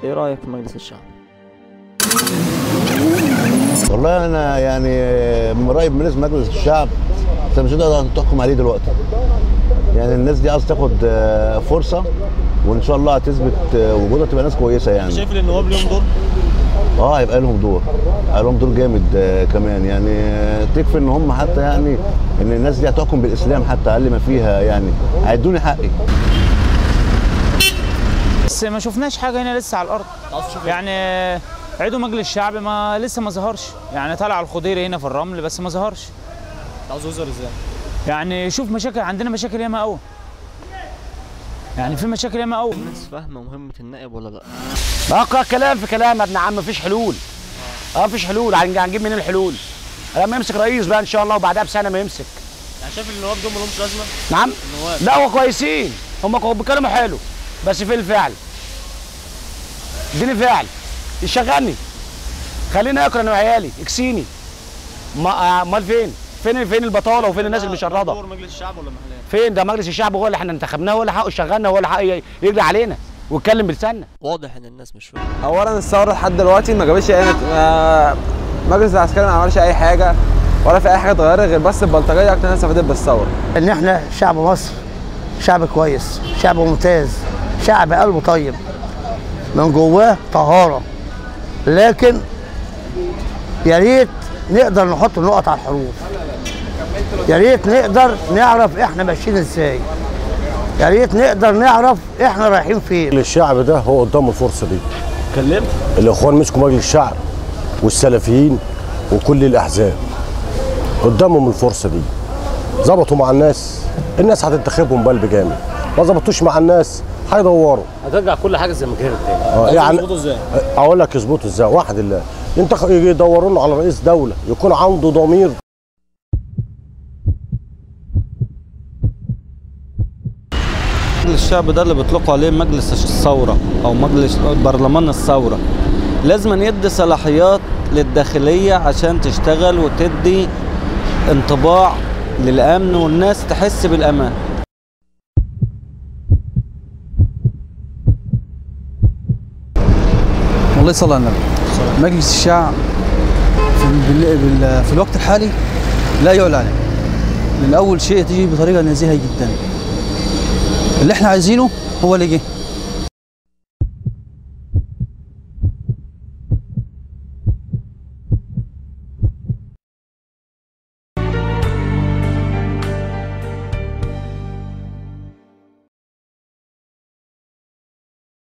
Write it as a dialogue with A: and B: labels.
A: ايه رأيك في مجلس الشعب؟
B: والله انا يعني من رايي بالنسبة لمجلس الشعب انت مش هتقدر تحكم عليه دلوقتي. يعني الناس دي عايزه تاخد فرصة وان شاء الله هتثبت وجودها، تبقى ناس كويسة يعني.
A: شايف ان النواب لهم دور؟
B: اه هيبقى لهم دور، هيبقى لهم دور جامد كمان يعني. تكفي ان هم حتى يعني ان الناس دي هتحكم بالاسلام حتى اقل ما فيها يعني، هيدوني حقي.
C: بس ما شفناش حاجة هنا لسه على الارض يعني. عضو مجلس الشعب ما لسه ما ظهرش يعني، طلع الخضيري هنا في الرمل بس ما ظهرش.
A: عاوز يظهر ازاي؟
C: يعني شوف مشاكل عندنا، مشاكل ياما قوي يعني، في مشاكل ياما قوي.
A: الناس فاهمه مهمة النائب ولا لا؟
D: بقى كلام في كلام يا ابن عم، مفيش حلول. مفيش حلول، هنجيب منين الحلول؟ لما يمسك رئيس بقى ان شاء الله وبعدها بسنة ما يمسك.
A: يعني شايف النواب دول ما لهمش لازمه؟
D: نعم؟
A: النواب
D: لا هو كويسين، هم بيتكلموا حلو بس في الفعل. اديني فعل يشغلني، خليني اكل انا وعيالي، اكسيني. امال فين؟ فين البطالة وفين الناس المشرده؟
A: دور مجلس الشعب ولا محلية؟
D: فين ده مجلس الشعب؟ هو اللي احنا انتخبناه، هو اللي حقه يشغلنا، هو اللي حقه يجري علينا ويتكلم بلساننا.
A: واضح ان الناس مش فاهمه.
E: اولا الثورة لحد دلوقتي ما جابتش اي مجلس العسكري ما عملش اي حاجة ولا في اي حاجة اتغيرت غير بس البلطجيه اكتر ناس استفادت بالثورة.
F: ان احنا شعب مصر شعب كويس، شعب ممتاز، شعب قلبه طيب، من جواه طهارة، لكن يا ريت نقدر نحط النقط على الحروف، يا ريت نقدر نعرف احنا ماشيين ازاي، يا ريت نقدر نعرف احنا رايحين فين.
G: الشعب ده هو قدامه الفرصة دي.
A: اتكلمت؟
G: الاخوان مسكوا مجلس الشعب والسلفيين وكل الاحزاب، قدامهم الفرصة دي. ظبطوا مع الناس، الناس هتنتخبهم بقلب جامد، ما ظبطوش مع الناس هيدوروا.
H: هترجع كل حاجة زي ما كانت تاني.
G: يعني
A: يظبطوا ازاي؟
G: اقول لك يظبطوا ازاي؟ واحد الله يدوروا لنا على رئيس دولة يكون عنده ضمير.
I: مجلس الشعب ده اللي بيطلقوا عليه مجلس الثورة او مجلس برلمان الثورة، لازم يدي صلاحيات للداخليه عشان تشتغل وتدي انطباع للامن والناس تحس بالامان.
J: والله صلى على النبي. مجلس الشعب في الوقت الحالي لا يعلى عليه، لان اول شيء تيجي بطريقة نزيهة جدا. اللي احنا عايزينه هو اللي جه.